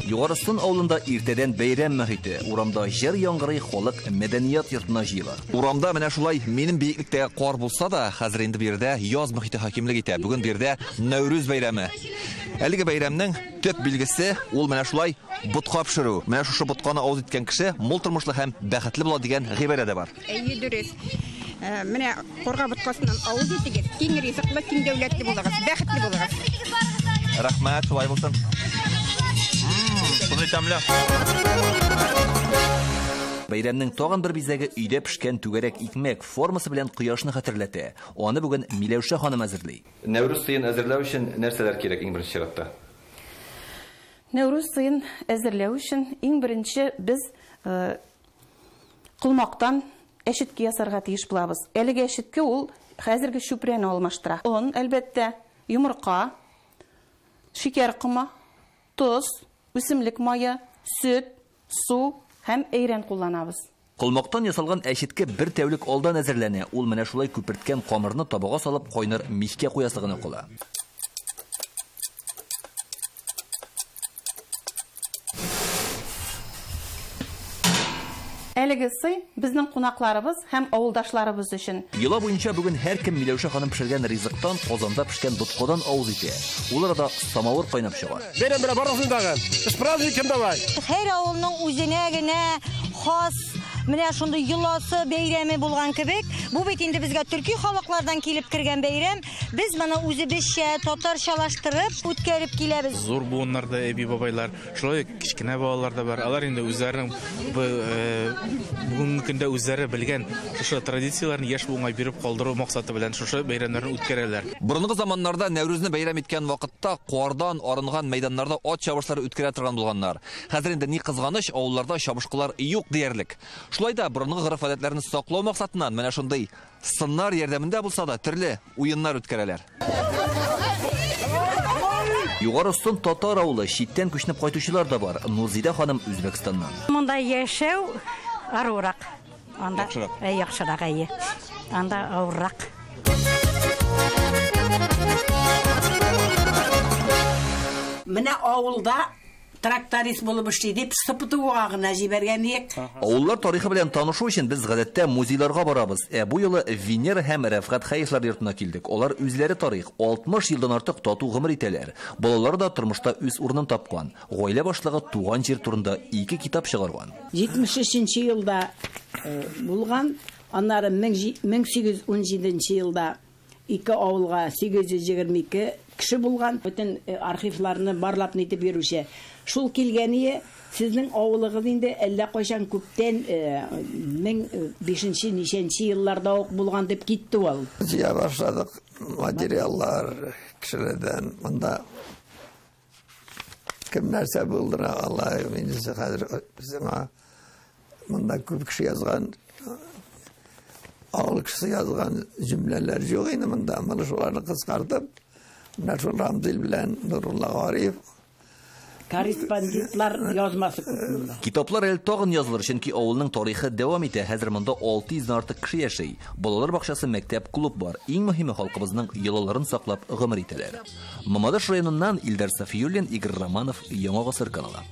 Югары Ослан авылында иртәдән бәйрәм мөхите. Урамда җыр яңгырый, халык мәдәният йортына җыела. Урамда менә шулай минем биеклектәге кар булса да, хәзер инде биредә яз мөхите хакимлек итә. Бүген биредә Нәүрүз бәйрәме. Әлеге бәйрәмнең төп билгесе ул менә шулай ботка пешерү. Менә шушы ботканы авыз иткән кеше мул тормышлы һәм бәхетле була дигән гыйбарә дә бар. Әйе, дөрес. Менә карга боткасыннан авыз итегез, киң ризыклы, киң дәүләтле булыгыз, бәхетле булыгыз. Рәхмәт, шулай булсын. Шундый тәмле. Бәйрәмнең тагын бер бизәге өйдә пешкән түгәрәк икмәк формасы белән кояшны хәтерләтә. Аны бүген Миләүшә ханым әзерли. Нәүрүз сыен әзерләү өчен нәрсәләр кирәк иң беренче чиратта? Нәүрүз сыен әзерләү өчен иң беренче без колмактан әчетке ясарга тиеш булабыз. Әлеге әчетке ул хәзерге чүпрәне алмаштыра. Он, әлбәттә, йомырка, шикәр комы, тоз, үсемлек мае, сөт, су һәм әйрән кулланабыз. Колмактан ясалган әчетке бер тәүлек алдан әзерләнә. Ул менә шулай күперткән камырны табага салып кайнар мичкә куясы гына кала. Әлеге сый безнең кунакларыбыз һәм авылдашларыбыз өчен. Йола буенча бүген һәркем Миләүшә ханым пешергән ризыктан, казанда пешкән боткадан авыз итә. Ул арада самавыр кайнап чыга. Бәйрәм белән барыгызны тагы. С праздником давай. Һәр авылның үзенә генә хас менә шундый йоласы, бәйрәме булган кебек, бу бит инде безгә төрки халыклардан килеп кергән бәйрәм. Без моны үзебезчә татарчалаштырып үткәреп киләбез. Зур буыннарда әби бабайлар, шулай ук кечкенә балалар да бар. Алар инде үзләренең бүгенге көндә үзләре белгән шушы традицияләрне яшь буынга биреп калдыру максаты белән шушы бәйрәмнәрне үткәрәләр. Борынгы заманнарда Нәүрүзне бәйрәм иткән вакытта кардан арынган мәйданнарда ат чабышлары үткәрә торган булганнар. Хәзер инде ни кызганыч, авылларда чабышкылар юк диярлек. Шулай да борынгы гореф-гадәтләрне саклау максатыннан менә шундый сыннар ярдәмендә булса да төрле уеннар үткәрәләр. Югары Ослан татар авылы, читтән күченеп кайтучылар да бар. Нурзидә ханым Үзбәкстаннан. Монда яшәү арурак. Анда яхшырак, әйе. Анда авыррак. Менә авылда тракторист булып эшли дип СПТУга гына җибәргән идек. Авыллар тарихы белән танышу өчен без гадәттә музейларга барабыз. Ә бу юлы Венера һәм Рәфгать Хәевлар йортына килдек. Алар үзләре тарих, 60 елдан артык тату гомер итәләр. Балалар да тормышта үз урынын тапкан. Гаилә башлыгы туган җир турында 2 китап чыгарган. 73 елда булган, аннары 1817 елда ике авылга 822 кеше булган. Бөтен архивларны барлап нитеп йөрүче. Шул килгәние сезнең авылыгыз инде әллә кайчан күптән 1005 ничәнче елларда ук булган дип китте ул. Җыя башладык материаллар кешеләрдән. Монда кем нәрсә булдыра ала, инде хәзер сиңа монда күп кеше язган, авыл кешесе язган җөмләләр юк инде монда. Моны шуларны кыскартып, менә шул Рамзил белән Нурулла Гариф корреспондентлар язмасы күп монда. Китаплар әле тагын язылыр, чөнки авылның тарихы дәвам итә. Хәзер монда 600 дән артык кеше яши. Балалар бакчасы, мәктәп, клуб бар. Иң мөһиме халкыбызның йолаларын саклап гомер итәләр. Мамадыш районыннан Илдар Сафиуллин, Игорь Романов, Яңа Гасыр каналы.